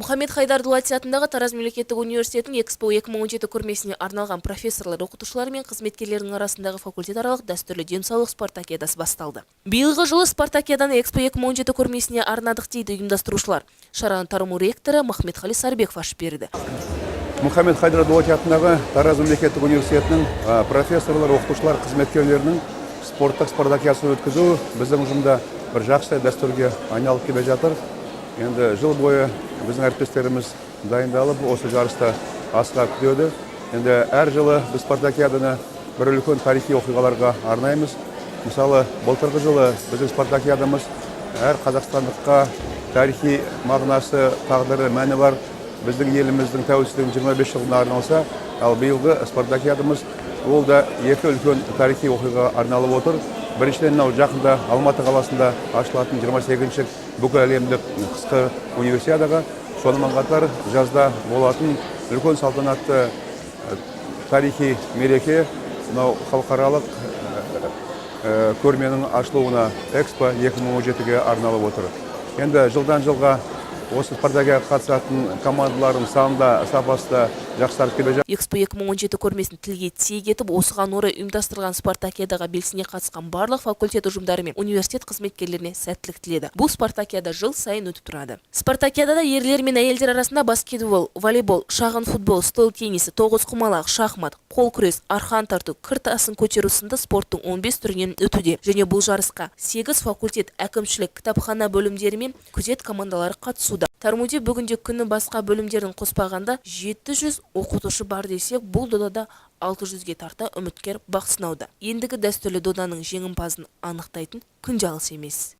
Мұхаммед Хайдар Дулати атындағы Тараз мемлекеттік университетінің Экспо 2017 көрмесіне арналған профессорлар, оқытушылар мен қызметкерлерінің арасындағы факультетаралық дәстүрлі денсаулық спартакиадасы басталды. Биылғы жылы спартакиаданы Экспо 2017 көрмесіне арнадық, дейді ұйымдастырушылар. Шараны ТарМУ ректоры Махметқали Сарыбеков ашып берді. Мұхаммед Хайдар Дулати атындағы Тараз мемлекеттік университетінің профессорлар, оқытушылар, қызметкерлерінің спорттық спартакиадасын өткізу біздің ұжымда бір жақсы дәстүрге айналып келе жатыр. Енді жыл бойы біздің әріптестеріміз дайындалып, осы жарысты асыға күтеді. Енді әр жылы біз спартакиаданы бір үлкен тарихи оқиғаларға арнаймыз. Мысалы, былтырғы жылы біздің спартакиадамыз әр қазақстандыққа тарихи мағынасы, тағдыры, мәні бар біздің еліміздің тәуелсіздігінің 25 жылдығына арналса, ал биылғы спартакиадамыз ол да екі үлкен тарихи оқиғаға арналып отыр. Біріншіден, мынау жақында Алматы қаласында ашылатын 28-ші бүкіл әлемдік қысқы универсиадаға, сонымен қатар жазда болатын үлкен салтанатты тарихи мереке, мынау халықаралық көрменің ашылуына, Экспо 2017-ге арналып отыр. Енді жылдан жылға осы спартакиадаға қатысатын командалардың саны да, сапасы да жақсарып келе жатыр. Экспо 2017 көрмесін тілге тиек етіп, осыған орай ұйымдастырылған спартакиадаға белсене қатысқан барлық факультет ұжымдары мен университет қызметкерлеріне сәттілік тіледі. Бұл спартакиада жыл сайын өтіп тұрады. Спартакиадада ерлер мен әйелдер арасында баскетбол, волейбол, шағын футбол, стол теннисі, тоғызқұмалақ, шахмат, қол күрес, арқан тарту, кір тасын көтеру сынды спорттың 15 түрінен өтуде. Және бұл жарысқа 8 факультет, әкімшілік, кітапхана бөлімдері мен күзет командалары қатысуда. ТарМУде бүгінде күні басқа бөлімдерін қоспағанда 700 оқытушы бар десек, бұл додада 600-ге тарта үміткер бақ сынауда. Ендігі дәстүрлі доданың жеңімпазын анықтайтын күн де алыс емес.